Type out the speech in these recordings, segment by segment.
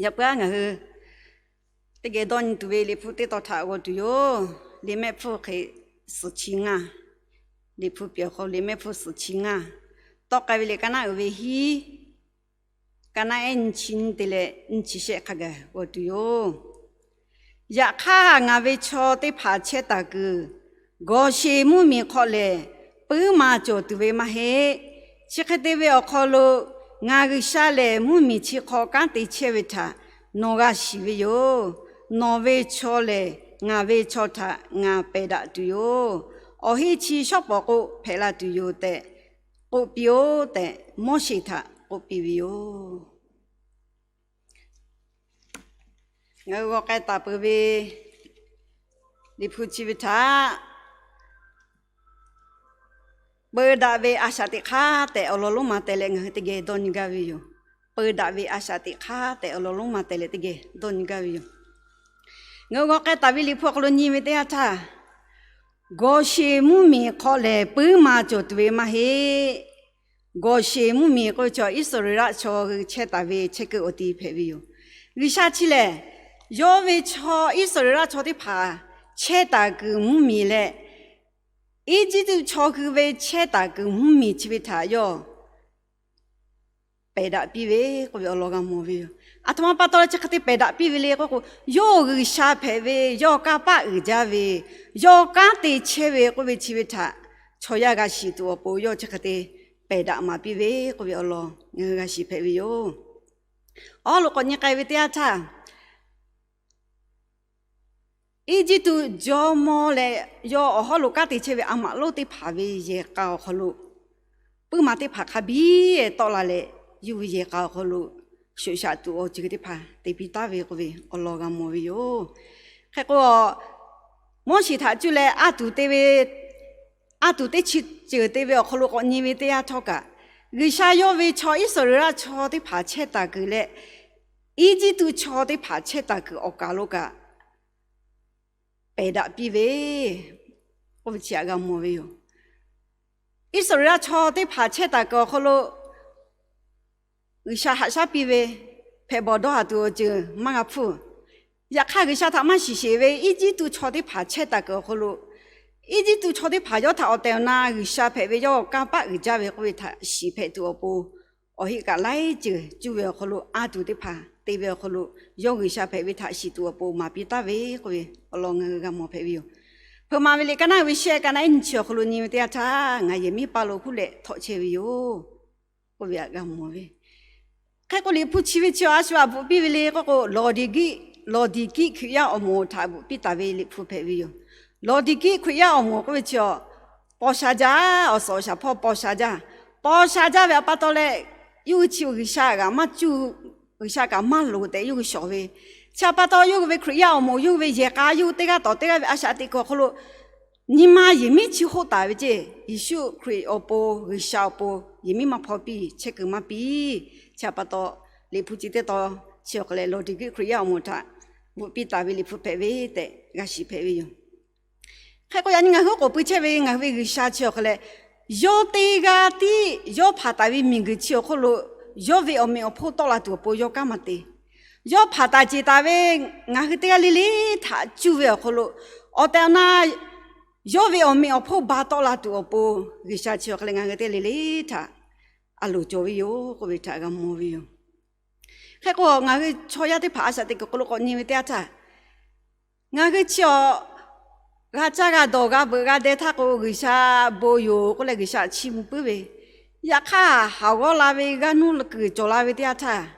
Yaꞈ puiˉ aˉ ngaˬ hui teˇ geh dawˇ nyi tuˬ ve Liꞈ hpu teˇ tawn htaꞈ g'aw tuˬ yoˬ. Liꞈ mehˆ hpfuhˇ hk'e suhˍ chi ngaˇ, Liꞈ hpu piawˬ hk'aw Liꞈ mehˆ hpfuhˇ suhˍ chi ngaˇ, tawˆ k'ai ve lehˬ, ka naˆ uiˍ ve hiˉ, ka naˆ ehˉ nyiˇ chi nyiˇ te leh nyiˇ chi shehˆ hk'a gaˬ g'aw tuˬ yoˬ. Yaꞈ hk'aˇ, ngaˬ ve chaw teˇ hpaˍ chehˇ taˍ kuiˬ gawˬ sheˍ mvuhˇ miˬ hk'aw lehˬ, puiˉ ma cawˬ tuˬ ve maˇ heˆ. Chi hk'e te ve awˬ hk'aw lo, ngaˬ G'uiˬsha lehˬ mvuhˇ miˬ chi hk'aw kanˉ te chehˇ ve htaꞈ nawˬ g'a shiˍ ve yoˬ. Nawˬ ve chaw lehˬ, ngaˬ ve chaw htaꞈ ngaˬ pehˬ daꞈ tuˬ yoˬ. Awˬ heˆ chi shawˉ pawˍ k'o hpehꞈ la tuˬ yoˬ tehꞈ k'oˆ piˇ-oˆ tehꞈ, Moˉseˍ htaꞈ k'oˆ piˇ ve yoˬ. Ngaˬ hui g'aw k'ai taˍ peuˬ ve Liꞈ hpu chi ve htaꞈ peu daꞈ ve a shaꞈ teꞈ hk'aˇ tehꞈ awˬ lawn lonˉ ma teh leh ngaˬ hui teˇ geh dawˇ nyi gaˇ ve yoˬ. Peu daꞈ ve a shaꞈ teꞈ hk'aˇ tehꞈ awˬ lawn lonˉ ma teh leh teˇ geh dawˇ nyi gaˇ ve yoˬ. Ngaˬ hui g'aw k'ai taˍ ve Liꞈ hpu awˬ hk'aw lo nyi ve teˇ yanˇ htaˇ, gawˬ sheˍ mvuhˇ miˬ hk'aw lehˬ puiˉ ma cawˬ tuˬ ve maˇ heˆ. Gawˬ sheˍ mvuhˇ miˬ k'oˆ ve chaw Iˉsaˍreˍlaˆ chaw hui chehˇ taˍ ve chehˇ kuiˬ awˬ ti hpehꞈ ve yoˬ. G'uiˬsha chi lehˬ, yawˇ ve chaw Iˉsaˍreˍlaˆ chaw teˇ hpaˍ chehˇ taˍ kuiˬ mvuhˇ miˬ leh, Eˇjiˇtuꞈ chaw hui ve chehˇ taˍ kuiˬ mvuhˇ miˬ chi ve htaꞈ yawˇ pehˬ daꞈ piˇ ve k'oˆ ve awˬ lawn g'a mawˬ ve yoˬ. Aˬ htoꞈ ma pa taw chi hk'e te pehˬ daꞈ piˇ ve le k'oˆ k'o, yawˇ G'uiˬsha hpehꞈ ve, yawˇ kanˇ paˆ uiˍ jaˇ ve, yawˇ kanˉ te chehˇ ve k'oˆ ve chi ve htaꞈ chaw yaˇ g'a shiˍ tuˬ awˬ pon yawˇ chi hk'e te pehˬ daꞈ maˍ piˇ ve k'oˆ ve awˬ lawn ngaˬ hui g'a shiˍ hpehꞈ ve yoˬ. Awˬ hawˉ lo k'awꞈ nyi k'ai ve teˇ yanˇ htaˇ, Eˇjiˇtuꞈ jawˇmawˇ leh yawˇ awˬ hawˉ lo kanˉ te chehˇ ve a maꞈ lonˉ teˇ hpaˍ ve yehˬ k'a awˬ hk'aw lo, puiˉ ma teˇ hpaˍ hk'a biˇ tawˆ la leh, yawˇ ve yehˬ k'a awˬ hk'aw lo shoꞈ shaꞈ tuˬ awˬ ceuˬ teˇ hpaˍ te piˇ taˍ ve k'oˆ ve awˬ lawn g'a mawˬ ve yoˬ. Hk'e k'o, Moˉseˍ htaꞈ cuˇ leh a tuˬ te ve, a tuˬ teˇ chi ceuˬ te ve awˬ hk'aw lo k'awꞈ nyi ve teˇ yanˇ htawˇ kaꞈ, G'uiˬsha yawˇ ve chaw Iˉsaˍreˍlaˆ chaw teˇ hpaˍ chehˇ taˍ kuiˬ leh, Eˇjiˇtuꞈ chaw teˇ hpaˍ chehˇ taˍ kuiˬ awˬ kaˬ lo kaꞈ pehˬ daꞈ piˇ ve k'oˆ ve chi htaꞈ g'a mawˬ ve yoˬ. Iˉsaˍreˍlaˆ chaw teˇ hpaˍ chehˇ taˍ kuiˬ awˬ hk'aw lo G'uiˬsha haꞈ shaˉ piˇ ve, hpehꞈ bawˬ dawˇ haˍ tuˬ awˬ ceuˬ maˇ g'a hpfuhˇ. Yaꞈ hk'aˇ, G'uiˬsha htaꞈ maˇ shiˍ sheˍ ve Eˇjiˇtuꞈ chaw teˇ hpaˍ chehˇ taˍ kuiˬ awˬ hk'aw lo, Eˇjiˇtuꞈ chaw teˇ hpaˍ yawˇ htaꞈ awˬ tehˬ awˬ na G'uiˬsha hpehꞈ ve yawˇ kanˇ paˆ uiˍ jaˇ ve k'oˆ ve htaꞈ shiˍ hpehꞈ tuˬ awˬ pon, awˬ heˆ kaꞈ laiˉ ceuˬ cuˇ ve awˬ hk'aw lo, a tuˬ teˇ hpaˍ te ve awˬ hk'aw lo, yawˇ G'uiˬsha hpehꞈ ve htaꞈ shiˍ tuˬ awˬ pon maˍ piˇ taˍ ve k'oˆ ve awˬ lawn ngaˬ hui g'a mawˬ hpehꞈ ve yoˬ. Hpeuꞈ maˍ ve liꞈ ka naˆ ve shehˆ, ka naˆ ehˉ nyiˇ chi awˬ hk'aw lo nyi ve teˇ yanˇ htaˇ, ngaˬ yehˬ miˉ paˇ lo huˉ leh htawꞈ chehˇ ve yoˬ k'oˆ ve htaꞈ g'a mawˬ ve. Hk'e k'o, Liꞈ hpu chi ve chi awˬ a shu aꞈ bvuhꞈ piˇ ve le k'oˆ k'o, Lawˍdiˍkiˆ, Lawˍdiˍkiˆ Hkriꞈ yaˇ awˬ moˍ htaꞈ bvuhꞈ piˇ taˍ ve Liꞈ hpu hpehꞈ ve yoˬ. Lawˍdiˍkiˆ Hkriꞈ yaˇ awˬ moˍ k'oˆ ve chi awˬ, paw sha jaˇ, awˬ suhˍ awˬ shaˍ hpawˇ paw sha jaˇ. Paw sha jaˇ ve awˬ pa taw leh, yawˇ hui chi G'uiˬsha g'aꞈ maˇ cuˇ, G'uiˬsha kaꞈ maˇ loˍ tehꞈ yawˇ hui shawˍ ve, chi awˬ pa taw yawˇ hui ve Hkriꞈ yaˇ awˬ moˍ, yawˇ hui ve yehˬ k'a, yawˇ hui teˇ g'aˇ tawˍ teˇ g'aˇ ve a shaꞈ teꞈ kuiˬ awˬ hk'aw lo nyi ma yehˬ miˉ chi hoˆ taˍ ve ceˇ. Yeˍsuˆ Hkriꞈ awˬ pon, G'uiˬsha awˬ pon yehˬ miˉ maˇ hpaw piˇ, chehˇ kuiˬ maˇ piˇ. Chi awˬ pa taw, Liꞈ hpu chi teˇ tawn chi awˬ hk'aw leh Lawˍdiˍkiˆ Hkriꞈ yaˇ awˬ moˍ htaꞈ bvuhꞈ piˇ taˍ ve Liꞈ hpu hpehꞈ ve tehꞈ g'a shiˍ hpehꞈ ve yoˬ. Hk'e k'o, yaꞈ nyi ngaˬ hui k'oˆ pui chehˇ ve ngaˬ hui ve G'uiˬsha chi awˬ hk'aw leh, yawˇ teˇ g'aˇ tiˉ yawˇ hpanˍ taˍ ve miˬguiˬ chi awˬ hk'oˆ lo yawˇ ve awˬ meꞈ awˬ hponˇ tawˆ la tuˬ awˬ pon yawˇ kanˉ maˇ te. Yawˇ hpanˍ taˍ ceˬ taˍ ve ngaˬ hui teˇ g'aˇ le le htaꞈ cuˇ ve awˬ hk'aw lo, awˬ tehˬ awˬ na yawˇ ve awˬ meꞈ awˬ hponˇ ba tawˆ la tuˬ awˬ pon, G'uiˬsha chi awˬ hk'aw leh ngaˬ hui teˇ g'aˇ le le htaꞈ a loˍ cawˬ ve yoˬ k'oˆ ve htaꞈ g'a mawˬ ve yoˬ. Hk'e k'o, ngaˬ hui chaw yaˇ teˇ hpaˍ a shaꞈ teꞈ kuiˬ awˬ hk'aw lo k'awꞈ nyi ve teˇ yanˇ htaˇ, ngaˬ hui chi awˬ g'a caˇ g'a dawˬ g'a veuꞈ g'a deh htaˇ k'o, G'uiˬsha bon yoˬ k'oˆ leh G'uiˬsha chiˇ mvuh puiˉ ve, yaꞈ hk'aˇ haˍ g'awˇ la ve g'aˇ nuˇ kuiˬ cawˬ la ve teˇ yanˇ htaˇ,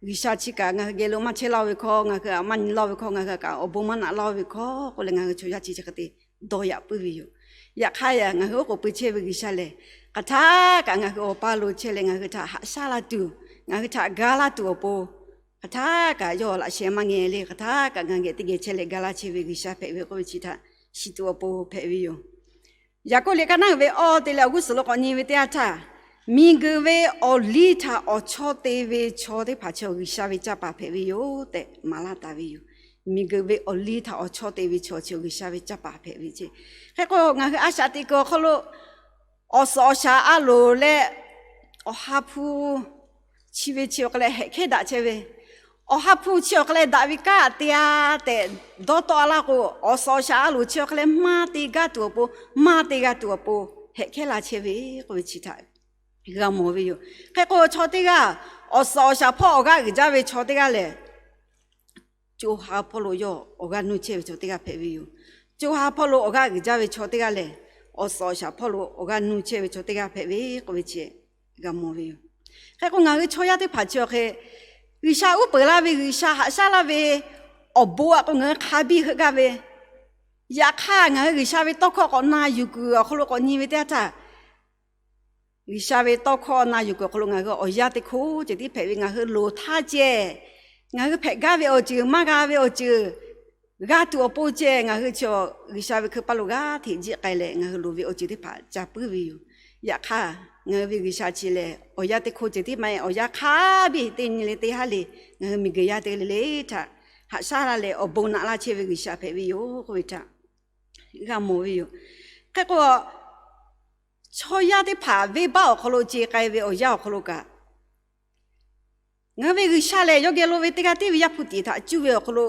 G'uiˬsha chi kaꞈ ngaˬ hui geh lo maˇ chehˇ laˇ-oˬ ve hkawˇ, ngaˬ hui aꞈ maˇ nyi laˇ-oˬ ve hkawˇ, ngaˬ hui kaꞈ awˬ bon maˇ naꞈ laˇ-oˬ ve hkawˇ k'oˆ leh, ngaˬ hui chaw yaˇ chi chi hk'e te dawˇ yaꞈ puiˉ ve yoˬ. Yaꞈ hk'aˇ, ngaˬ hui oˉ k'oˍ pui chehˇ ve G'uiˬsha lehˬ, hk'aˬ htaˇ kaꞈ ngaˬ hui awˬ paˇ lo chehˇ leh ngaˬ hui htaꞈ haꞈ shaˉ la tuˬ, ngaˬ hui htaꞈ ga laˇ tuˬ awˬ pon, hk'aˬ htaˇ kaꞈ yawˇ laꞈ sheh maˇ ngeh le, hk'aˬ htaˇ kaꞈ ngaˬ geh teˇ geh chehˇ leh ga laˇ chehˇ ve G'uiˬsha hpehꞈ ve k'oˆ ve chi htaꞈ shiˍ tuˬ awˬ pon hpehꞈ ve yoˬ. Yaˍkoˆ liꞈ ka naˆ uiˍ ve awˇ te leh awˬ g'uˇ suhˍ lo k'awꞈ nyi ve teˇ yanˇ htaˇ, miˬguiˬ ve awˬ liˇ htaꞈ awˬ chawˇ te ve chaw teˇ hpaˍ chi awˬ G'uiˬsha ve caˇ paˍ hpehꞈ ve yoˬ tehꞈ maˍ laˇ taˍ ve yoˬ. Miˬguiˬ ve awˬ liˇ htaꞈ awˬ chawˇ te ve chaw chi awˬ G'uiˬsha ve caˇ paˍ hpehꞈ ve ceˇ. Hk'e k'o, ngaˬ hui a shaꞈ teꞈ kuiˬ awˬ hk'aw lo awˬ suhˍ awˬ shaˍ a loˍ leh, awˬ ha hpu chi ve chi awˬ hk'aw leh hehꞈ hkehˉ daꞈ chehˇ ve, Awˬ ha hpu chi awˬ hk'aw leh daꞈ ve kanˉ te-a tehꞈ dawˇ tawˆ-a laˇ k'o, awˬ suhˍ awˬ shaˍ a loˍ chi awˬ hk'aw leh maˇ te gaˇ tuˬ awˬ pon, maˇ te g'a tuˬ awˬ pon hehꞈ hkehˉ la chehˇ ve k'oˆ ve chi htaꞈ g'a mawˬ ve yoˬ. Hk'e k'o, chaw teˇ g'aˇ awˬ suhˍ awˬ shaˍ hpawˇ awˬ g'aˇ uiˍ jaˇ ve chaw teˇ g'aˇ lehˬ, co ha hpawˇ lo yawˇ awˬ g'aˇ nuˇ chehˇ ve chaw teˇ g'aˇ hpehꞈ ve yoˬ. Co ha hpawˇ lo awˬ g'aˇ uiˍ jaˇ ve chaw teˇ g'aˇ lehˬ, awˬ suhˍ awˬ shaˍ hpawˇ lo awˬ g'aˇ nuˇ chehˇ ve chaw teˇ g'aˇ hpehꞈ ve k'oˆ ve chi g'a mawˬ ve yoˬ. Hk'e k'o, ngaˬ hui chaw yaˇ teˇ hpaˍ chi awˬ hk'e G'uiˬsha uˉ peunˍ laˇ ve, G'uiˬsha haꞈ shaˉ laˇ ve awˬ bon aꞈ k'o ngaˬ hui hk'a biˇ heuˆ gaˇ ve, yaꞈ hk'aˇ ngaˬ hui G'uiˬsha ve tawˇ hkawˇ k'awꞈ na yuˬ kuiˬ awˬ hk'aw lo k'awꞈ nyi ve teˇ yanˇ htaˇ, G'uiˬsha ve tawˇ hkawˇ na yuˬ kuiˬ awˬ hk'aw lo ngaˬ hui awˬ yanˇ teˇ hkawˇ ceh tiˉ hpehꞈ ve, ngaˬ hui loˍ htaˇ ceh, ngaˬ hui hpehꞈ gaˇ ve awˬ ceuˬ, maˇ g'a ve awˬ ceuˬ g'a tuˬ awˬ pon ceh, ngaˬ hui chi G'uiˬsha ve hkui paˇ lo g'aˇ hteꞈ jiˆ k'ai leh, ngaˬ hui loˍ ve awˬ ceuˬ teˇ hpaˍ ca puiˉ ve yoˬ. Yaꞈ hk'aˇ, ngaˬ hui ve G'uiˬsha chi lehˬ, awˬ yanˇ teˇ hkawˇ ceh tiˉ maˇ heˆ. Awˬ yanˇ hk'a biˇ teˇ nyi le teˇ haˉ le, ngaˬ hui miˬguiˬ yaˇ teˇ g'aˇ le le htaꞈ haꞈ shaˉ laˇ leh awˬ bon naꞈ laˇ chehˇ ve G'uiˬsha hpehꞈ ve yoˬ k'oˆ ve htaꞈ g'a mawˬ ve yoˬ. Hk'e k'o, chaw yaˇ teˇ hpaˍ venˇbaˆ awˬ hk'aw lo ce k'ai ve awˬ yanˇ awˬ hk'aw lo kaꞈ, ngaˬ hui ve G'uiˬsha lehˬ yawˇ geh lo ve teˇ g'aˇ tiˉ ve Yaˇ hpu tiꞈ htaꞈ cuˇ ve awˬ hk'aw lo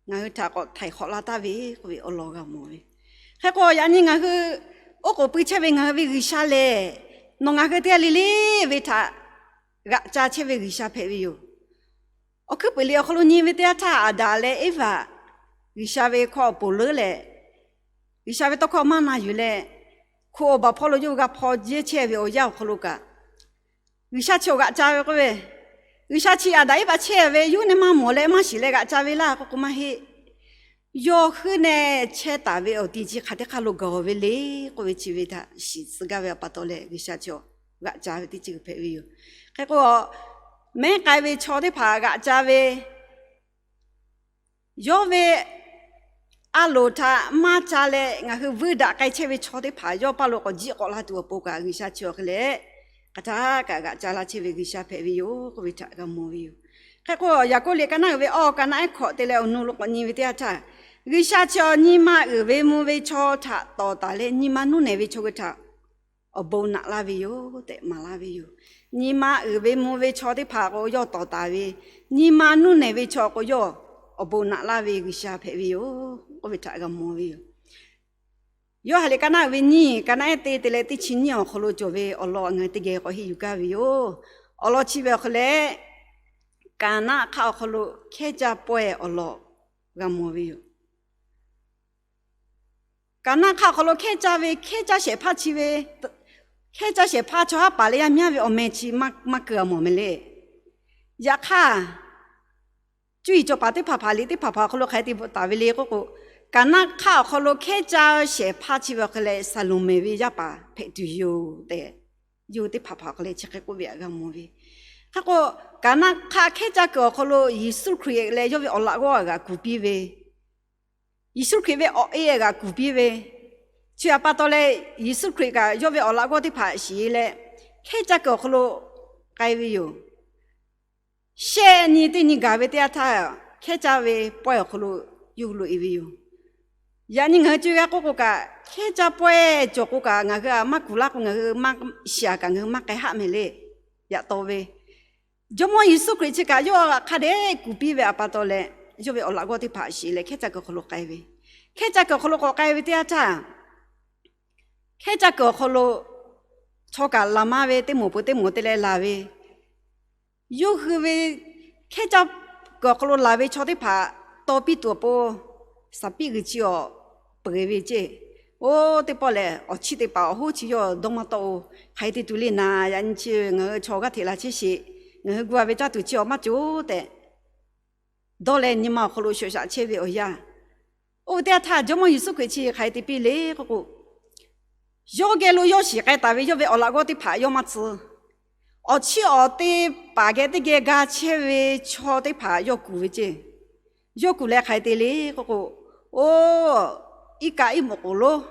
ngaˬ hui htaꞈ k'awꞈ htaiˍ hk'awꞈ la taˍ ve k'oˆ ve awˬ lawn g'a mawˬ ve. Hk'e k'o, yaꞈ nyi ngaˬ hui oˉ k'oˍ pui chehˇ ve ngaˬ hui ve G'uiˬsha lehˬ, nawˬ ngaˬ hui teˇ g'aˇ le le ve htaꞈ g'aꞈ ca chehˇ ve G'uiˬsha hpehꞈ ve yoˬ. Awˬ hkuiˉ puiˍ liꞈ awˬ hk'aw lo nyi ve teˇ yanˇ htaˇ, Aˍdanˍ leh Eˇvaꞈ G'uiˬsha ve hkawˇ awˬ ponˬ leuˉ leh, G'uiˬsha ve tawˇ hkawˇ maˇ na yuˬ leh, hko awˬ baˬ hpawˇ lo yawˇ hui g'a hpaw jehˇ chehˇ ve awˬ yanˇ awˬ hk'aw lo kaꞈ, G'uiˬsha chi awˬ g'aꞈ ca ve k'oˆ ve, G'uiˬsha chi Aˍdanˍ Eˇvaꞈ chehˇ ve yawˇ hui nehˬ maˇ mawˬ leh maˇ shiˍ leh g'aꞈ ca ve laˇ k'oˆ k'o maˇ heˆ. Yawˇ hui nehˬ chehˇ taˍ ve awˬ ti chi hk'aˬ teˇ hk'aˇ lo gaˬ ve le k'oˆ ve chi ve htaꞈ shiˍ tcuh gaˇ ve awˬ pa taw leh, G'uiˬsha chi g'aꞈ ca ve teˇ ceuˬ hpehꞈ ve yoˬ. Hk'e k'o, mehˉ k'ai ve chaw teˇ hpaˍ g'aꞈ ca ve, yawˇ ve a loˍ htaꞈ maˇ ca leh ngaˬ hui vuiˇ daꞈ k'ai chehˇ ve chaw teˇ hpaˍ yawˇ paˇ lo k'awꞈ jiˆ k'awꞈ la tuˬ awˬ pon kaꞈ, G'uiˬsha chi awˬ hk'e leh hk'aˬ htaˇ kaꞈ g'aꞈ ca laˇ chehˇ ve G'uiˬsha hpehꞈ ve yoˬ k'oˆ ve htaꞈ g'a mawˬ ve yoˬ. Hk'e k'o, Yaˍkoˆ liꞈ ka naˆ uiˍ ve awˇ ka naˆ ehˉ hkawꞈ te leh awˬ nu lo k'awꞈ nyi ve teˇ yanˇ htaˇ, G'uiˬsha chi awˬ nyi ma uiˍ ve mvuh ve chaw htaꞈ tawˍ taˍ leh nyi ma nuˇ nehˬ ve chaw hui htaꞈ awˬ bon naꞈ laˇ ve yoˬ tehꞈ maˍ laˇ ve yoˬ. Nyi ma uiˍ ve mvuh ve chaw teˇ hpaˍ k'o yawˇ tawˍ taˍ ve, nyi ma nuˇ nehˬ ve chaw k'o yawˇ awˬ bon naꞈ laˇ ve G'uiˬsha hpehꞈ ve yoˬ k'oˆ ve htaꞈ g'a mawˬ ve yoˬ. Yoˇhanˬ liꞈ ka naˆ uiˍ ve nyiˇ, ka naˆ ehˉ teˇ te leh teˇ chi nyiˇ awˬ hk'aw lo cawˬ ve awˬ lawn ngaˬ hui teˇ geh k'awꞈ henˇ yuˬ gaˇ ve yoˬ. Awˬ lawn chi ve awˬ hk'e leh, Kaˍnaˆ hk'aˆ awˬ hk'aw lo hkehˉ caˇ pawehˇ awˬ lawn g'a mawˬ ve yoˬ. Kaˍnaˆ hk'aˆ awˬ hk'aw lo hkehˉ caˇ ve, hkehˉ caˇ shehˍ hpaˇ chi ve, hkehˉ caˇ shehˍ hpaˇ chaw haˉ paˍ leh yaˇ miˇ haˉ ve awˬ meh chi maˇ keu-a mawˬ meh le. Yaꞈ hk'aˇ, cuˇ yiˍ cawˬ paˍ teˇ hpaˍ hpaˍ liꞈ teˇ hpaˍ hpaˍ awˬ hk'aw lo hk'aˬ hk'e te bvuhꞈ taˍ ve le k'oˆ k'o, Kaˍnaˆ hk'aˆ awˬ hk'aw lo hkehˉ caˇ shehˍ hpaˇ chi ve awˬ hk'e leh Saˍlonˍmeˍ ve yaˇ paˍ hpehꞈ tuˬ yoˬ tehꞈ, yawˇ hui teˇ hpaˍ hpaˍ awˬ hk'aw leh chi hk'e k'oˆ ve htaꞈ g'a mawˬ ve. Hk'e k'o, Kaˍnaˆ hk'aˆ hkehˉ caˇ kuiˬ awˬ hk'aw lo Yeˍsuˆ Hkriꞈ leh yawˇ ve awˬ laꞈ g'awˇ g'aꞈ kuˬ piˇ ve, Yeˍsuˆ Hkriꞈ ve awˬ e g'aꞈ kuˬ piˇ ve, chi htaꞈ pa taw leh Yeˍsuˆ Hkriꞈ kaꞈ yawˇ ve awˬ laꞈ g'awˇ teˇ hpaˍ shiˍ leh hkehˉ caˇ kuiˬ awˬ hk'aw lo k'ai ve yoˬ. Shehˆ nyi teˇ nyi gaˬ ve teˇ yanˇ htaˇ, hkehˉ caˇ ve pawehˇ awˬ hk'aw lo yawˇ hui loꞈ e ve yoˬ. Yaꞈ nyi ngaˬ hui co g'a k'oˆ k'o kaꞈ, hkehˉ caˇ pawehˇ cawˬ k'o kaꞈ ngaˬ hui a maˇ kuˬ laˇ k'o, ngaˬ hui maˇ shiˍ-a kaꞈ ngaˬ hui maˇ k'ai haˆ meh le. Yaꞈ taw ve, Jawˇmawˇ Yeˍsuˆ Hkriꞈ chi kaꞈ yawˇ hk'a dehꞈ kuˬ piˇ ve awˬ pa taw leh, yawˇ ve awˬ laꞈ g'awˇ teˇ hpaˍ shiˍ leh hkehˉ caˇ kuiˬ awˬ hk'aw lo k'ai ve, hkehˉ caˇ kuiˬ awˬ hk'aw lo k'awꞈ k'ai ve teˇ yanˇ htaˇ, hkehˉ caˇ kuiˬ awˬ hk'aw lo chaw kaꞈ laˬ maˇ ve, teˇ moˍ peuˬ teˇ moˍ te leh laˬ ve, yawˇ hui ve hkehˉ caˇ kuiˬ awˬ hk'aw lo laˬ ve chaw teˇ hpaˍ taw piˇ tuˬ awˬ pon, saˍ piˆ g'uiˬ chi awˬ peuˬ ve ceˇ. Oˇ teˇ pawˆ lehˬ, awˬ chiˇ teˇ hpaˍ awˬ hoˉ chi yawˇ dawˇ maˇ tawˆ-o. Hk'aˬ hk'e te tuˬ le naˍ, yaꞈ nyi chi ngaˬ hui chaw g'aˇ hteꞈ la chehˇ sheˍ, ngaˬ hui gu-a ve caˇ tuˬ chi awˬ maˇ cawˬ tehꞈ dawˇ leh nyi ma awˬ hk'aw lo shoꞈ shaꞈ chehˇ ve awˬ yanˇ. Oˇ ve teˇ yanˇ htaˇ Jawˇmawˇ Yeˍsuˆ Hkriꞈ chi hk'aˬ hk'e te piˇ le k'oˆ k'o, yawˇ geh lo yawˇ shiˍ k'ai taˍ ve yawˇ ve awˬ laꞈ g'awˇ teˇ hpaˍ yawˇ maˇ tcuh. Awˬ chiˇ awˬ te paˍ geh teˇ geh ga chehˇ ve chaw teˇ hpaˍ yawˇ kuˬ ve ceˇ. Yawˇ kuˬ leh hk'aˬ hk'e te le k'oˆ k'o, oˇ, iˉ kaˆ iˉ moꞈ k'oˍ lonˉ,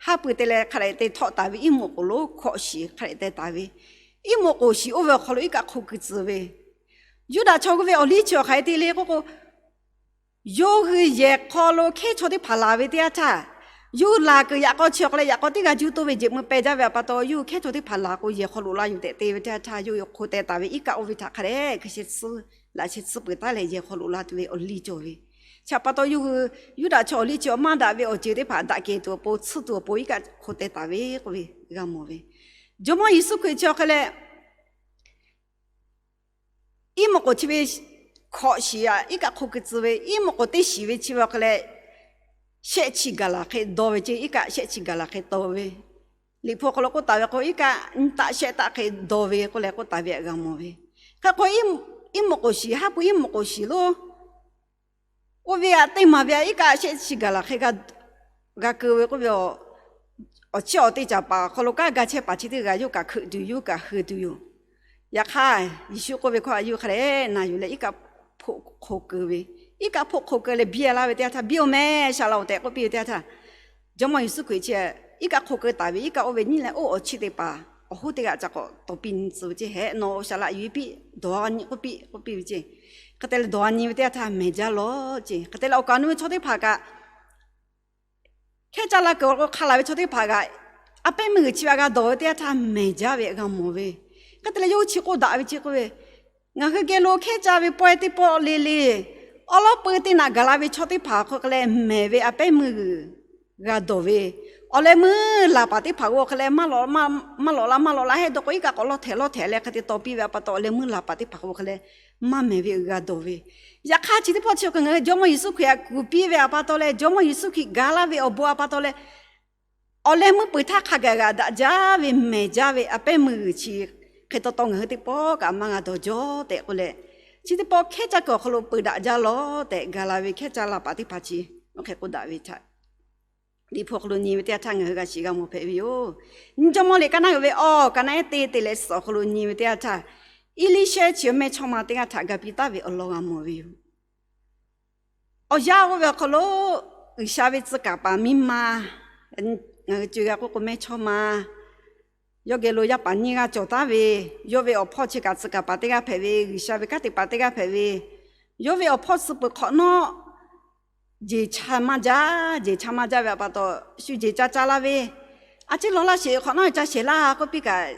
haˉ pui te leh hk'a dehꞈ te htawˆ taˍ ve iˉ moꞈ k'oˍ lonˉ hkawꞈ shiˍ hk'a dehꞈ te taˍ ve, iˉ moꞈ k'oˍ shiˍ oˇ ve awˬ hk'aw lo iˉ kaˆ hk'oˆ keu tcuh ve, Yuˇdaꞈ chaw hui ve awˬ liˇ chi awˬ hk'aˬ hk'e te le k'oˆ k'o, yawˇ hui yehˬ hk'aw lo hkehˉ chaw teˇ hpaˍ laˬ ve teˇ yanˇ htaˇ, yawˇ hui laˬ kuiˬ yaꞈ k'aw chi awˬ hk'aw leh yaꞈ k'aw teˇ g'aˇ juˇ toˇ ve jeꞈ meuˇ peh jaˇ ve awˬ pa taw, yawˇ hui hkehˉ chaw teˇ hpaˍ laˬ k'o yehˬ hk'aw loꞈ la yuˬ tehꞈ te ve teˇ yanˇ htaˇ, yawˇ hui hk'o teh taˍ ve iˉ kaˆ oˇ ve htaꞈ hk'a dehꞈ hkui sheh tsuhˇ laꞈ sheh tsuhˇ peuˬ taˉ leh yehˬ hk'aw loꞈ la tuˬ ve awˬ liˇ cawˬ ve. Chi htaꞈ pa taw yawˇ hui Yuˇdaꞈ chaw awˬ liˇ chi awˬ maˇ daꞈ ve awˬ ceuˬ teˇ hpaˍ daꞈ kehˬ tuˬ awˬ pon, tsuhˇ tuˬ awˬ pon, iˉ kaˆ hk'o teh taˍ ve k'oˆ ve g'a mawˬ ve. Jawˇmawˇ Yeˍsuˆ Hkriꞈ chi awˬ hk'e leh iˉ mvuhˇ k'oˍ chi ve hkawꞈ shiˍ aꞈ, iˉ kaˆ hk'o keu tcuh ve, iˉ mvuhˇ k'oˍ teˇ shiˍ ve chi ve awˬ hk'e leh shehˆ chi gaˬ laˬ hk'e dawˇ ve ceˇ, iˉ kaˆ shehˆ chi gaˬ laˬ hk'e dawˇ ve. Liꞈ hpu awˬ hk'aw lo k'oˆ taˍ ve k'o, iˉ kaˆ nyiˇ taˆ shehˆ taˆ hk'e dawˇ ve k'oˆ leh k'oˆ taˍ ve htaꞈ g'a mawˬ ve. Hk'e k'o, iˉ mvuhˇ k'oˍ shiˍ, haˉ pui iˉ mvuhˇ k'oˍ shiˍ lo oˇ ve aꞈ teˇ maˬ ve aꞈ iˉ kaˆ shehˆ chi gaˬ laˬ hk'e g'a keu ve k'oˆ ve, awˬ chiˇ awˬ te caˍ paˍ awˬ hk'aw lo kanˉ ga chehˇ paˍ chi teˇ g'aˇ yawˇ kaꞈ hkeuꞈ tuˬ, yawˇ kaꞈ hui tuˬ yoˬ. Yaꞈ hk'aˇ, Yeˍsuˆ k'oˆ ve hkawˇ htaꞈ yawˇ hk'a dehꞈ na yuˬ leh iˉ kaˆ hpoˆ hk'o keu ve, iˉ kaˆ hpoˆ hk'o keu leh biˇ laˇ ve teˇ yanˇ htaˇ, Biˇ-oˬ mehˍ, Saˍ laꞈ-oˬ tehꞈ k'oˆ piˇ ve teˇ yanˇ htaˇ, Jawˇmawˇ Yeˍsuˆ Hkriꞈ chi iˉ kaˆ hk'o keu taˍ ve, iˉ kaˆ oˇ ve nyiˇ leh oˇ awˬ chiˇ teˇ hpaˍ awˬ hoˉ teˇ g'aˇ ca k'awꞈ tawˍ piˇ nyi tcuh ve ceˇ, Hehꞈ, nawˬ Saˍ laꞈ yuˬ-e piˇ, dawˬ-a nyi k'oˆ piˇ k'oˆ piˇ ve ceˇ. Hk'e te leh dawˬ-a nyi ve teˇ yanˇ htaˇ mehˬ jaˇ lawˬ ceˇ. Hk'e te leh awˬ kaˍ awˬ nu ve chaw teˇ hpaˍ kaꞈ hkehˉ caˇ la kuiˬ awˬ hk'aw lo hk'a laˬ ve chaw teˇ hpaˍ kaꞈ, a pehˉ meuˇ g'uiˬ chi ve aꞈ g'a dawˬ ve teˇ yanˇ htaˇ mehˬ jaˇ ve g'a mawˬ ve. Hk'e te leh yawˇ hui chi k'oˆ daꞈ ve ceˇ k'oˆ ve, Ngaˬ hui geh lo hkehˉ caˇ ve pawehˇ teˇ pawˆ le le, awˉ lawˉ peu teˇ naꞈ gaˬ la ve chaw teˇ hpaˍ awˬ hk'aw lo mehˬ ve a pehˉ meuˇ g'uiˬ g'a dawˬ ve, awˬ leh meuˇ laˬ paˍ teˇ hpaˍ g'uˇ awˬ hk'e leh maˇ lawꞈ, maˇ lawꞈ la maˇ lawꞈ la hehˆ dawˇ k'o, iˉ kaˆ k'awꞈ lawˇ htehꞈ lawˇ htehꞈ leh hk'e te tawˍ piˇ ve aꞈ pa taw, awˬ leh meuˇ laˬ paˍ teˇ hpaˍ g'uˇ awˬ hk'e leh maˇ mehˬ ve g'a dawˬ ve. Yaꞈ hk'aˇ, chi teˇ pawˆ chi awˬ hk'e ngaˬ hui Jawˇmawˇ Yeˍsuˆ Hkriꞈ htaꞈ kuˬ piˇ ve aꞈ pa taw leh, Jawˇmawˇ Yeˍsuˆ Hkriꞈ gaˬ laˇ ve awˬ bon aꞈ pa taw leh, awˬ leh meuˇ peuˬ htaˇ hk'a gaˬ g'aꞈ daꞈ jaˇ ve mehˬ jaˇ ve a pehˉ meuˇ g'uiˬ chi hk'e taw taw ngaˬ hui teˇ pawˆ kaꞈ maˇ g'a dawˬ jaw tehꞈ k'oˆ leh, chi teˇ pawˆ hkehˉ caˇ kuiˬ awˬ hk'aw lo peu daꞈ jaˇ lawˬ tehꞈ gaˬ la ve hkehˉ caˇ la paˍ teˇ hpaˍ chi oˇ hk'e k'oˆ daꞈ ve htaꞈ Liꞈ hpu awˬ hk'aw lo nyi ve teˇ yanˇ htaˇ ngaˬ hui g'a shiˍ g'a mawˬ hpehꞈ ve yoˬ. Nyi Jawˇmawˇ liꞈ ka naˉ uiˍ ve awˬ ka naˉ ehˉ teˇ te leh suhˍ awˬ hk'aw lo nyi ve teˇ yanˇ htaˇ, Eˇliˇshehˇ chi awˬ mehˇchawˇma teˇ g'aˇ htaꞈ ga piˇ taˍ ve awˬ lawn g'a mawˬ ve yoˬ. Awˬ yanˇ oˇ ve awˬ hk'aw lo G'uiˬsha ve tcuh kaˍ paˍ miˇ ma, ngaˬ hui co g'a k'oˆ k'o mehˇchawˇma, yawˇ geh lo yaˇ paˍ nyiˇ g'aˇ cawˬ taˍ ve, yawˇ ve awˬ hpawˇ chi kaꞈ tcuh kaˍ paˍ teˇ g'aˇ hpehꞈ ve, G'uiˬsha ve kanˉ te paˍ teˇ g'aˇ hpehꞈ ve, yawˇ ve awˬ hpawˇ suh peuˬ hk'awꞈ nawˉ, jeˬ cha maˇ jaˇ, jeˬ cha maˇ jaˇ ve aꞈ pa taw, shu jeˬ ca ca la ve, a ciˉ lawˬ laˇ sheˍ, hk'awꞈ nawˉ ca shehˍ laˇ k'oˆ piˇ kaꞈ,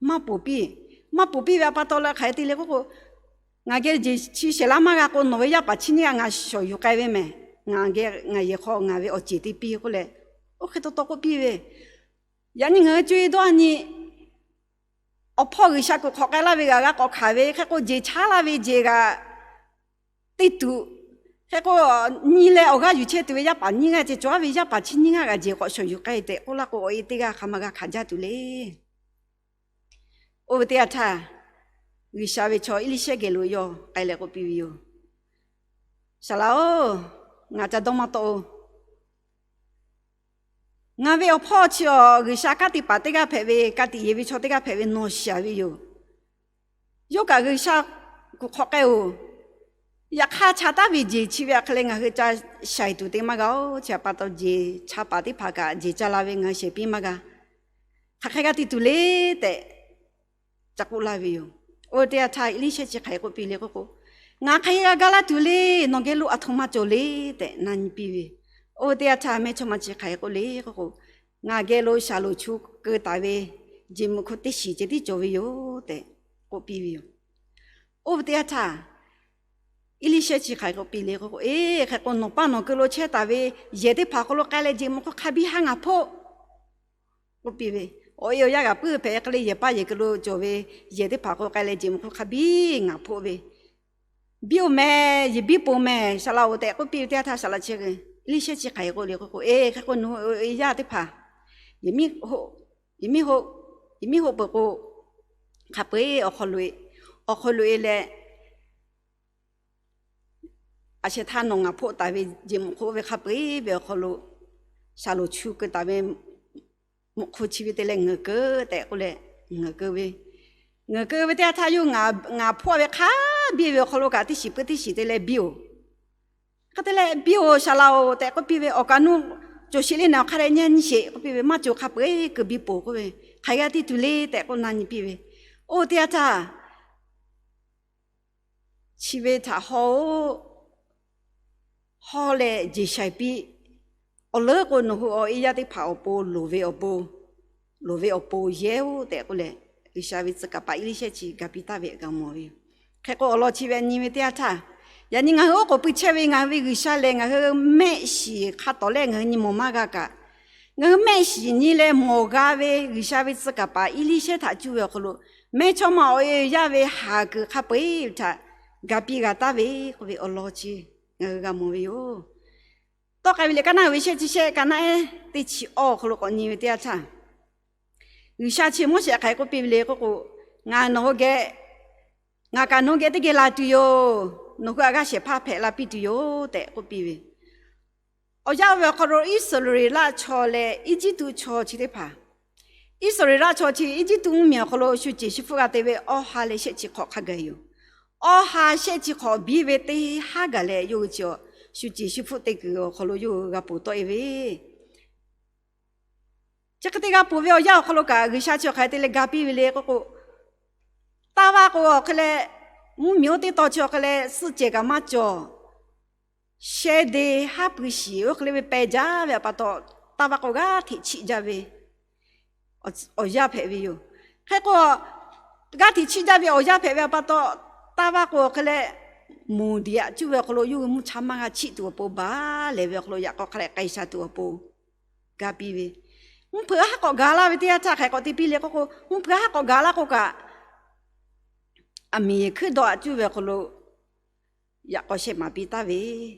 maˇ ponˬ piˇ. Maˇ ponˬ piˇ ve aꞈ pa taw leh hk'aˬ hk'e te le k'oˆ k'o, ngaˬ geh jeˬ chi shehˍ laˇ maˇ g'a k'o, nawˬ ve yaˇ paˍ chi nyiˇ g'aˇ ngaˬ shawˍ yuˬ k'ai ve mehˬ. Ngaˬ geh ngaˬ yehˬ hk'aw ngaˬ ve awˬ ceˬ te piˇ k'oˆ leh, oˇ hk'e taw taw k'oˆ piˇ ve, yaꞈ nyi ngaˬ hui co e dawˇ a nyi, awˬ hpawˇ G'uiˬsha kuiˬ hk'awꞈ k'ai laˇ ve g'aꞈ g'a k'awꞈ hkanˍ ve, hk'e k'o jeˬ cha laˇ ve jeˬ g'aꞈ te tuˬ, hk'e k'o nyi leh awˬ g'aˇ yuˬ chehˇ tuˬ ve yaˇ paˍ nyiˇ g'aˇ ceh cawˬ ve, yaˇ paˍ chi nyiˇ g'aˇ g'aꞈ jeˬ k'awꞈ shawˍ yuˬ k'ai tehꞈ k'oˆ laˇ k'o, awˬ e teˇ g'aˇ hk'a ma g'a hkanˍ jaˇ tuˬ le. Oˇ ve teˇ yanˇ htaˇ, G'uiˬsha ve chaw Eˇliˇshehˇ geh lo yawˇ k'ai leh k'oˆ piˇ ve yoˬ. Saˍ laꞈ-oˬ, ngaˬ ca dawˇ maˇ tawˆ-oˬ. Ngaˬ ve awˬ hpawˇ chi awˬ G'uiˬsha kanˉ te paˍ teˇ g'aˇ hpehꞈ ve, ka tiꞈ yeˬ ve chaw teˇ g'aˇ hpehꞈ ve nawˬ shiˍ ve yoˬ. Yawˇ kaꞈ G'uiˬsha kuiˬ hk'awꞈ k'ai-oˬ. Yaꞈ hk'aˇ, cha taˉ ve jeˬ chi ve aꞈ hk'e leh ngaˬ hui ca shaiˍ tuˬ te maˇ g'a-oˬ. Chi aꞈ pa taw, jeˬ cha paˍ teˇ hpaˍ kaꞈ jeˬ ca la ve ngaˬ hui shehˍ piˇ maˇ g'a. Hk'aˬ hk'e g'a te tuˬ le tehꞈ ca k'oˆ laˇ ve yoˬ. Oˇ ve teˇ yanˇ htaˇ, Eˇliˇshehˇ chi hk'aˬ hk'e k'oˆ piˇ le k'oˆ k'o, Ngaˬ hk'aˬ hk'e g'a ga laˇ tuˬ le. Nawˬ geh lo aˬ htoꞈ ma cawˬ le tehꞈ na nyi piˇ ve. Oˇ ve teˇ yanˇ htaˇ, mehˇchawˇma chi hk'aˬ hk'e k'oˆ le k'oˆ k'o, Ngaˬ geh lo shaˍlonˍ chu keu taˍ ve jeˬ mvuhꞈ hk'oˆ teˇ shiˍ ceh tiˉ cawˬ ve yoˬ tehꞈ k'oˆ piˇ ve yoˬ. Oˇ ve teˇ yanˇ htaˇ, Eˇliˇshehˇ chi hk'aˬ hk'e k'oˆ piˇ le k'oˆ k'o, Eˬ, hk'e k'o nawˬ paˇ nawˬ keu lo chehˇ taˍ ve yehˬ teˇ hpaˍ hk'aw lo k'ai leh jeˬ mvuhꞈ hk'oˆ hk'a biˇ haˉ ngaˬ hpoˆ k'oˆ piˇ ve. Awˬ e awˬ yaˇ g'aꞈ puiˉ hpehꞈ hk'e le, yehˬ paˇ yehˬ keu lo cawˬ ve yehˬ teˇ hpaˍ hk'aw lo k'ai leh jeˬ mvuhꞈ hk'oˆ hk'a biˇ ngaˬ hpoˆ ve, Biˇ-oˬ mehˍ, yehˬ biˇ ponˬ mehˍ, saˍ laꞈ-oˬ tehꞈ k'oˆ piˇ ve teˇ yanˇ htaˇ, saˍ laꞈ chi Eˇliˇshehˇ chi hk'aˬ hk'e k'oˆ le k'oˆ k'o, Eˬ, hk'e k'o nawˬ hui yaˇ teˇ hpaˍ, yehˬ miˉ hoˆ, yehˬ miˉ hoˆ, yehˬ miˉ hoˆ peuˬ k'o, hk'a peu-eˬ awˬ hk'aw lo, awˬ hk'aw lo e leh, a sheh htaˇ nawˬ ngaˬ hpoˆ taˍ ve jeˬ mvuhꞈ hk'oˆ ve hk'a peu-eˬ ve awˬ hk'aw lo shaˍlonˍ chu keu taˍ ve mvuhꞈ hk'oˆ chi ve te leh ngeuˍ keu tehꞈ k'oˆ leh, ngeuˍ keu ve, ngeuˍ keu ve teˇ yanˇ htaˇ yawˇ ngaˬ hpoˆ ve hk'a biˇ ve awˬ hk'aw lo kaꞈ teˇ shiˍ puiˉ teˇ shiˍ te leh, Biˇ-oˬ, hk'e te leh, Biˇ-oˬ, saˍ laꞈ-oˬ tehꞈ k'oˆ piˇ ve, Awˬ kaˍ nuˇ cawˬ sheˍ le, nawˬ hk'a dehꞈ nyi nyi sheˍ k'oˆ piˇ ve, Maˇ cawˬ, hk'a peu-eˬ keu biˇ ponˬ k'oˆ ve, Hk'aˬ hk'e g'a te tuˬ le tehꞈ k'oˆ na nyi piˇ ve. Oˇ ve teˇ yanˇ htaˇ, chi ve htaꞈ hawˇ-oˆ, hawˇ leh jeˬ shaiˍ piˇ. Awˬ leuˉ k'o nawˬ hui awˬ e yaˇ teˇ hpaˍ awˬ pon loˍ ve awˬ pon, loˍ ve awˬ pon yehˇ-oˆ tehꞈ k'oˆ leh, G'uiˬsha ve tcuh kaˍ paˍ Eˇliˇshehˇ chi ga piˇ taˍ ve g'a mawˬ ve yoˬ. Hk'e k'o, awˬ lawn chi ve nyi ve teˇ yanˇ htaˇ, yaꞈ nyi ngaˬ hui oˉ k'oˍ pui chehˇ ve ngaˬ hui ve G'uiˬsha lehˬ, ngaˬ hui mehˆ shiˍ hk'a tawˍ leh ngaˬ hui nyi mawˬ maˇ g'a kaꞈ, ngaˬ hui mehˆ shiˍ nyi leh mawˬ g'a ve G'uiˬsha ve tcuh kaˍ paˍ Eˇliˇshehˇ htaꞈ cuˇ ve awˬ hk'aw lo, mehˇchawˇma awˬ e yaˇ ve haˍ kuiˬ hk'a peu-eˬ htaꞈ ga piˇ g'a taˍ ve k'oˆ ve awˬ lawn chi ngaˬ hui g'a mawˬ ve yoˬ. Tawˇ k'ai ve lehˬ, kaˇ naˆ uiˍ ve shehˆ chi shehˆ, kaˇ naˆ ehˉ teˇ chi awˇ awˬ hk'aw lo k'awꞈ nyi ve teˇ yanˇ htaˇ, G'uiˬsha chi Moˉseˍ htaꞈ hk'aˬ hk'e k'oˆ piˇ ve le k'oˆ k'o, Ngaˬ nawˬ hui geh, ngaˬ kaꞈ nawˬ hui geh teˇ geh la tuˬ yoˬ. Nawˬ hui htaꞈ g'aˇ shehˍ hpaˇ hpehꞈ la piˇ tuˬ yoˬ tehꞈ k'oˆ piˇ ve. Awˬ yanˇ oˇ ve awˬ hk'aw lo Iˉsaˍreˍlaˆ chaw leh Eˇjiˇtuꞈ chaw chi teˇ hpaˍ, Iˉsaˍreˍlaˆ chaw chi Eˇjiˇtuꞈ mvuhˇmiˬ awˬ hk'aw lo shu ceˬ shu hpfuhˆ g'a te ve awˇ ha leh shehˆ chi hk'awꞈ hk'a gaˬ yoˬ. Awˇ ha shehˆ chi hk'awꞈ biˇ ve teˇ haˉ gaˬ leh yawˇ hui chi shu ceˬ shu hpfuhˆ te kuiˬ awˬ hk'aw lo yawˇ hui g'a ponˬ tawˆ e ve. Chi hk'e te g'a ponˬ ve awˬ yanˇ awˬ hk'aw lo kaꞈ, G'uiˬsha chi awˬ hk'aˬ hk'e te leh ga piˇ ve le k'oˆ k'o, taˇ vaˇ k'o awˬ hk'e leh mvuhˇmiˬ oˇ teˇ tawn chi awˬ hk'e leh suhˆ cehˬ kaꞈ maˇ cawˬ. Sheh de haˉ pui shiˍ oˇ hk'e le ve peh jaˇ ve awˬ pa taw, taˇ vaˇ k'o g'aˇ hteꞈ chiˆ jaˇ ve awˬ yanˇ hpehꞈ ve yoˬ. Hk'e k'o, g'aˇ hteꞈ chiˆ jaˇ ve awˬ yanˇ hpehꞈ ve awˬ pa taw, taˇ vaˇ k'o awˬ hk'e leh, moˍ diꞈ aꞈ cuˇ ve awˬ hk'aw lo yawˇ hui mvuhˇ cha maˇ g'a chiˆ tuˬ awˬ pon baˬ lehˬ ve awˬ hk'aw lo yaꞈ k'aw hk'a leh k'ai sha tuˬ awˬ pon ga piˇ ve. Mvuhˇ hpeuꞈ haˉ k'awꞈ gaˬ laˇ ve teˇ yanˇ htaˇ hk'aˬ hk'e k'awꞈ te piˇ le k'oˆ k'o, mvuhˇ hpeuꞈ haˉ k'awꞈ gaˬ laˇ k'o kaꞈ, aˬ miˍ yehˬ hkuiˉ dawˇ aꞈ cuˇ ve awˬ hk'aw lo yaꞈ k'aw sheh maˍ piˇ taˍ ve.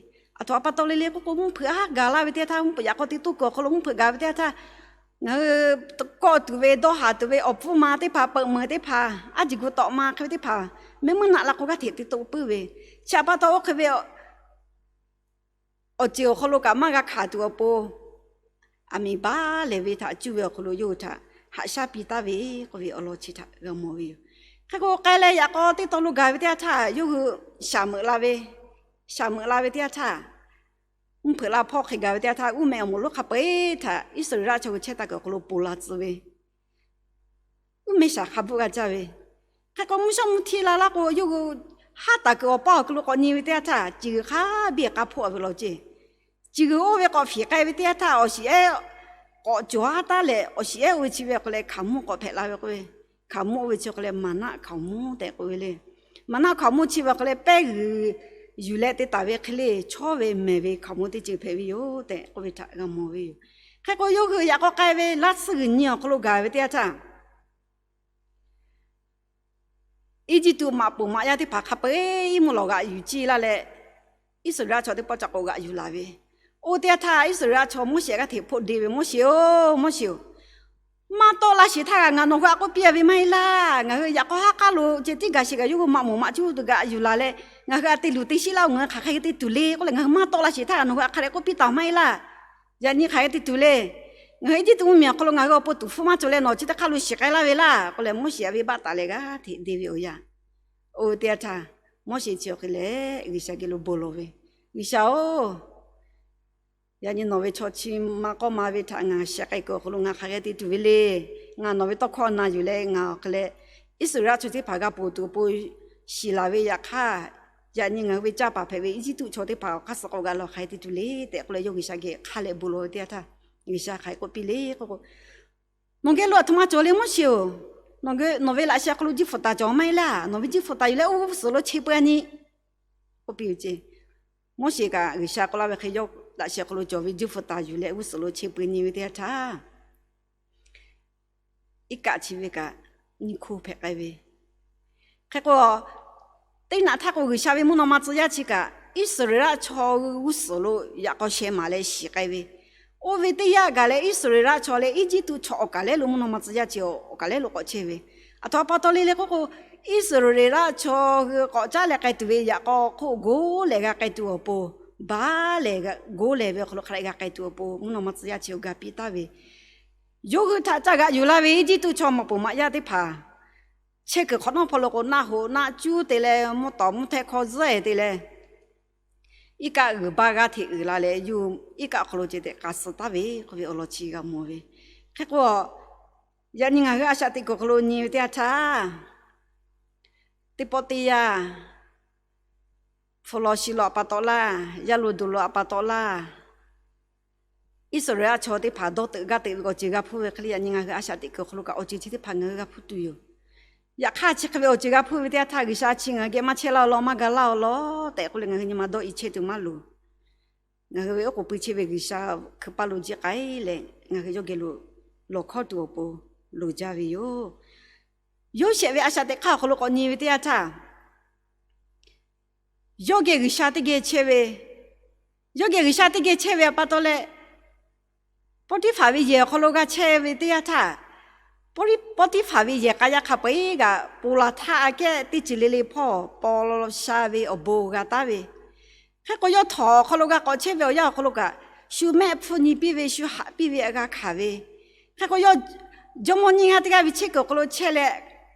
Aˬ htoꞈ awˬ pa taw le le k'oˆ k'o, mvuhˇ hpeuꞈ haˉ gaˬ laˇ ve teˇ yanˇ htaˇ, mvuhˇ hpeuꞈ yaꞈ k'aw te toˇ kuiˬ awˬ hk'aw lo mvuhˇ hpeuꞈ gaˬ ve teˇ yanˇ htaˇ, ngaˬ hui kawˆ tuˬ ve, dawˇ haˍ tuˬ ve awˬ pfuhˇ ma teˇ hpaˍ, peuꞈ meuˍ teˇ hpaˍ, aˉ jiˬ gu tawꞈ ma hk'e ve teˇ hpaˍ, mehˆ meuˇ naˆ la k'o g'aˇ hteꞈ te toˆ puiˉ ve. Chi awˬ pa taw oˇ hk'e ve awˬ ceuˬ awˬ hk'aw lo kaꞈ maˇ g'a hkanˍ tuˬ awˬ pon, aˬ miˍ baˬ lehˬ ve htaꞈ cuˇ ve awˬ hk'aw lo yawˇ hui htaꞈ haꞈ shaˉ piˇ taˍ ve k'oˆ ve awˬ lawn chi htaꞈ g'a mawˬ ve yoˬ. Hk'e k'o, k'ai leh yaꞈ k'aw teˇ tawn lo gaˬ ve teˇ yanˇ htaˇ, yawˇ hui shaˍ meuꞈ la ve, shaˍ meuꞈ la ve teˇ yanˇ htaˇ, mvuhˇ hpeuꞈ la hpawˇ hk'e gaˬ ve teˇ yanˇ htaˇ, uˉ mehꞈ awˬ moˍ lonˉ hk'a peu-eˬ htaꞈ Iˉsaˍreˍlaˆ chaw hui chehˇ taˍ kuiˬ awˬ hk'aw lo ponˬ la tcuh ve, uˉ mehˇ shaˍ hk'a bvuhˆ g'a caˇ ve. Hk'e k'o, mvuhˇ shawˉ mvuhˇ htiˇ la laˇ k'o, yawˇ hui haˉ taˍ kuiˬ awˬ paˇ awˬ hk'aw lo k'awꞈ nyi ve teˇ yanˇ htaˇ, ciˬ g'uiˬ hk'a biˇ k'a hpoˆ ve law ceˇ. Ciˬ g'uiˬ oˇ ve k'awꞈ fiˍ k'ai ve teˇ yanˇ htaˇ, awˬ shiˍ ehˉ k'awꞈ cawˬ haˉ taˉ leh, awˬ shiˍ ehˉ oˇ ve chi ve awˬ hk'aw leh hkaoˍmonˇ k'awꞈ hpehꞈ la ve k'oˆ ve. Hkaoˍmonˇ oˇ ve chi awˬ hk'aw leh maˍnaˆ hkaoˍmonˇ tehꞈ k'oˆ ve le. Maˍnaˆ hkaoˍmonˇ chi ve awˬ hk'aw leh pehˉ g'uiˬ yuˬ leh te taˍ ve hk'e le, chawˇ ve mehˬ ve hkaoˍmonˇ teˇ ceuˬ hpehꞈ ve yoˬ tehꞈ k'oˆ ve htaꞈ g'a mawˬ ve yoˬ. Hk'e k'o, yawˇ hui yaꞈ k'aw k'ai ve laˇ tsuhˇ g'uiˬ nyi awˬ hk'aw lo gaˬ ve teˇ yanˇ htaˇ, Eˇjiˇtuꞈ maꞈ poˍ maꞈ yaˇ teˇ hpaˍ hk'a peu-eˬ mvuhˇ lawˬ g'aꞈ yuˬ ciˇ laˇ leh, Iˉsaˍreˍlaˆ chaw teˇ pawˆ ca k'o g'aꞈ yuˬ laˬ ve. Oˇ teˇ yanˇ htaˇ, Iˉsaˍreˍlaˆ chaw Moˉseˍ g'aˇ hteꞈ hpoˆ de ve, Moˉseˍ-oˬ, Moˉseˍ-oˬ, maˇ tawˆ la sheˍ htaˇ kaꞈ ngaˬ nawˬ hui htaꞈ k'oˆ piˇ ve maˇ heˆ laˇ. Ngaˬ hui yaꞈ k'aw haˉ k'aˉ lo ceh tiˉ gaˬ sheˍ kaꞈ, yawˇ hui maꞈ moˍ maꞈ cuˇ tuˬ g'aꞈ yuˬ laˬ leh, ngaˬ hui htaꞈ te luˬ te shiˉ laˇ-oˬ, ngaˬ hui hk'aˬ hk'e te tuˬ le k'oˆ leh, ngaˬ hui maˇ tawˆ la sheˍ htaˇ kaꞈ nawˬ hui htaꞈ hk'a dehꞈ k'oˆ piˇ taˍ maˇ heˆ laˇ. Yaꞈ nyi hk'aˬ hk'e te tuˬ le. Ngaˬ hui Eˇjiˇtuꞈ mvuhˇmiˬ awˬ hk'aw lo ngaˬ hui awˬ pon tuˍ hpfuhˇ maˇ cawˬ leh, nawˬ chi teˇ hk'aˇ lo shiˍ k'ai laˇ ve laˇ k'oˆ leh, Moˉseˍ htaꞈ venˇbaˆ taˍ leh g'aˇ hteꞈ de ve awˬ yanˇ. Oˇ ve teˇ yanˇ htaˇ, Moˉseˍ chi awˬ hk'e leh G'uiˬsha geh lo bon lawˬ ve, G'uiˬsha-oˬ, yaꞈ nyi nawˬ ve chaw chi ma k'awˇ ma ve htaꞈ ngaˬ sheh k'ai kuiˬ awˬ hk'aw lo ngaˬ hk'aˬ hk'e te tuˬ ve le. Ngaˬ nawˬ ve tawˇ hkawˇ na yuˬ leh ngaˬ awˬ hk'e leh Iˉsaˍreˍlaˆ chaw teˇ hpaˍ g'a ponˬ tuˬ awˬ pon shiˍ laˬ ve yaꞈ hk'aˇ, yaꞈ nyi ngaˬ hui ve caˇ paˍ hpehꞈ ve Eˇjiˇtuꞈ chaw teˇ hpaˍ awˬ hk'aˇ suh k'awꞈ g'a lawˬ hk'aˬ hk'e te tuˬ le tehꞈ k'oˆ leh, yawˇ G'uiˬsha geh hk'a leh bon lawˬ ve teˇ yanˇ htaˇ, G'uiˬsha hk'aˬ hk'e k'oˆ piˇ le k'oˆ k'o, Nawˬ geh lo aˬ htoꞈ ma cawˬ le Moˉseˍ-oˬ, nawˬ ve laꞈ sheh awˬ hk'aw lo juˇ fuˍ taˍ cawˬ maˇ heˆ laˇ. Nawˬ ve juˇ fuˍ taˍ yuˬ leh oˇ g'uˇ suhˍ lo che peu-a nyi k'oˆ piˇ ve ceˇ. Moˉseˍ kaꞈ G'uiˬsha k'oˆ laˇ ve hk'e, yawˇ laꞈ sheh awˬ hk'aw lo cawˬ ve juˇ fuˍ taˍ yuˬ leh g'uˇ suhˍ lo che peu-a nyi ve teˇ yanˇ htaˇ, iˉ kaˆ chi ve kaꞈ nyi hko hpehꞈ k'ai ve. Hk'e k'o, teˇ naꞈ htaˇ k'o, G'uiˬsha ve mvuhˇ naw ma tcuh yaˇ chi kaꞈ Iˉsaˍreˍlaˆ chaw g'uˇ suhˍ lo yaꞈ k'aw sheh maˍ leh shiˍ k'ai ve. Oˇ ve teˇ yanˇ gaˬ leh Iˉsaˍreˍlaˆ chaw leh Eˇjiˇtuꞈ chaw awˬ kaˬ lehˉ lo mvuhˇ naw ma tcuh yaˇ chi awˬ kaˬ lehˉ lo k'awꞈ chehˇ ve. Aˬ htoꞈ pa taw le le k'oˆ k'o, Iˉsaˍreˍlaˆ chaw hui k'awꞈ caˉ leh k'ai tuˬ ve yaꞈ k'aw hk'oˆ goˇ leh g'a k'ai tuˬ awˬ pon, baˬ leh goˇ leh ve awˬ hk'aw lo hk'a dehꞈ g'a k'ai tuˬ awˬ pon mvuhˇ naw ma tcuh yaˇ chi awˬ ga piˇ taˍ ve. Yawˇ hui htaꞈ caˇ g'aꞈ yuˬ laˇ ve Eˇjiˇtuꞈ chaw maꞈ poˍ maꞈ yaˇ teˇ hpaˍ chehˇ kuiˬ hk'awꞈ nawˉ hpawˇ lo k'o, naˆ hoꞈ naˆ cuˉ te leh, mvuhˇ tawˍ mvuhˇ htehˆ hkawˇ zuhˆ-e te leh, iˉ kaˆ g'uiˬ baˇ g'aˇ hteꞈ uiˍ la leh, yawˇ iˉ kaˆ awˬ hk'aw lo ceh tehꞈ k'a suh taˍ ve k'oˆ ve awˬ lawn chi g'a mawˬ ve. Hk'e k'o, yaꞈ nyi ngaˬ hui a shaꞈ teꞈ kuiˬ awˬ hk'aw lo nyi ve teˇ yanˇ htaˇ, teˇ pawˆ teˇ yanˇ, hpu law shi law aꞈ pa taw laˇ, yaˇ lo duˬ lo aꞈ pa taw laˇ, Iˉsaˍreˍlaˆ chaw teˇ hpaˍ dawˇ teuꞈ gaˇ teuꞈ ve awˬ ceuˬ g'a hpuˇ ve hk'e le, yaꞈ nyi ngaˬ hui a shaꞈ teꞈ kuiˬ awˬ hk'aw lo kaꞈ awˬ ceuˬ chi teˇ hpaˍ ngaˬ hui g'a hpuˇ tuˬ yoˬ. Yaꞈ hk'aˇ chi hk'e ve awˬ ceuˬ g'a hpuˇ ve teˇ yanˇ htaˇ, G'uiˬsha chi ngaˬ hui geh maˇ chehˇ laˇ-oˬ law, maˇ ga laˇ-oˬ law tehꞈ k'oˆ leh ngaˬ hui nyi ma dawˇ i chehˇ tuˬ maˇ loˍ. Ngaˬ hui ve oˉ k'oˍ pui chehˇ ve G'uiˬsha hkui paˇ lo jiˆ k'ai leh, ngaˬ hui yawˇ geh lo lawˬ hkawˇ tuˬ awˬ pon loˍ jaˇ ve yoˬ. Yoˇsehꞈ ve a shaꞈ teꞈ hk'aˇ awˬ hk'aw lo k'awꞈ nyi ve teˇ yanˇ htaˇ, yawˇ geh G'uiˬsha teˇ geh chehˇ ve, yawˇ geh G'uiˬsha teˇ geh chehˇ ve pa taw leh, Pawˇtiˇfaˍ ve yehˬ awˬ hk'aw lo g'a chehˇ ve teˇ yanˇ htaˇ, Pawˇtiˇfaˍ ve yehˬ k'a yaˇ hk'a peu-eˬ kaꞈ, ponˬ laˬ htaˇ aꞈ kehˉ teˇ ceuˬ le le hpawˇ paw sha ve awˬ bon g'a taˉ ve, hk'e k'o yawˇ htawnˍ awˬ hk'aw lo g'a k'awꞈ chehˇ ve awˬ yanˇ awˬ hk'aw lo kaꞈ, shu mehˆ hpfuhˇ nyi piˇ ve, shu haꞈ piˇ ve, a g'a hkanˍ ve, hk'e k'o yawˇ jawˇmawˇ nyiˇ g'aˇ teˇ g'aˇ ve chehˇ kuiˬ awˬ hk'aw lo chehˇ leh,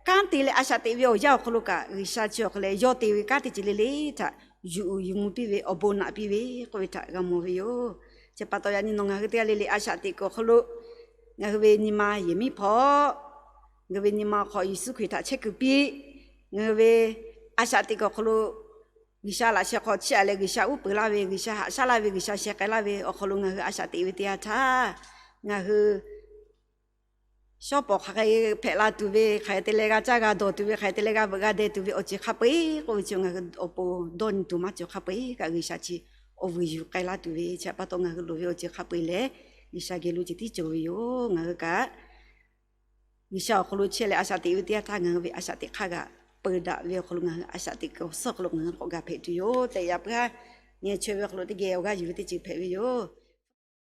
kanˉ te leh a shaꞈ teꞈ ve awˬ yanˇ awˬ hk'aw lo kaꞈ, G'uiˬsha chi awˬ hk'aw leh yawˇ te ve kanˉ teˇ ceuˬ le le htaꞈ yuˬ uiˍ yuˬ mvuh piˇ ve, awˬ bon naꞈ piˇ ve k'oˆ ve htaꞈ g'a mawˬ ve yoˬ. Chi pa taw yaꞈ nyi nawˬ ngaˬ hui teˇ g'aˇ le le a shaꞈ teꞈ kuiˬ awˬ hk'aw lo, ngaˬ hui ve nyi ma yehˬ miˉ hpawˇ, ngaˬ hui ve nyi ma awˬ hk'aw Yeˍsuˆ Hkriꞈ htaꞈ chehˇ kuiˬ piˇ, ngaˬ hui ve a shaꞈ teꞈ kuiˬ awˬ hk'aw lo G'uiˬsha laꞈ sheh hk'aw chiˇ aꞈ leh G'uiˬsha uˉ peunˍ laˇ ve, G'uiˬsha haꞈ shaˉ laˇ ve, G'uiˬsha sheh k'ai laˇ ve awˬ hk'aw lo ngaˬ hui a shaꞈ teꞈ ve teˇ yanˇ htaˇ, ngaˬ hui shawˉ pawˍ hk'aˬ hk'e hpehꞈ la tuˬ ve, hk'aˬ hk'e te leh g'a caˇ g'a dawˬ tuˬ ve, hk'aˬ hk'e te leh g'a veuꞈ g'a deh tuˬ ve awˬ ceuˬ hk'a peu-eˬ k'oˆ ve chi ngaˬ hui awˬ pon dawˇ nyi tuˬ maˇ cawˬ hk'a peu-eˬ kaꞈ, G'uiˬsha chi awˬ vuiˬ yuˬ k'ai laˇ tuˬ ve chi pa taw ngaˬ hui loˍ ve awˬ ceuˬ hk'a peu-eˬ lehˬ, G'uiˬsha geh lo ceh tiˉ cawˬ ve yoˬ. Ngaˬ hui kaꞈ G'uiˬsha awˬ hk'aw lo chehˇ leh a shaꞈ teꞈ ve teˇ yanˇ htaˇ, ngaˬ hui ve a shaꞈ teꞈ hk'aˇ g'aꞈ peu daꞈ ve awˬ hk'aw lo ngaˬ hui a shaꞈ teꞈ kuiˬ awˬ suhˉ awˬ hk'aw lo ngaˬ hui k'awꞈ gaˬ hpehꞈ tuˬ yoˬ tehꞈ, yaꞈ puiˉ ha nyi chaweh ve awˬ hk'aw lo teˇ geh awˬ g'aˇ yuˬ ve teˇ ceuˬ hpehꞈ ve yoˬ.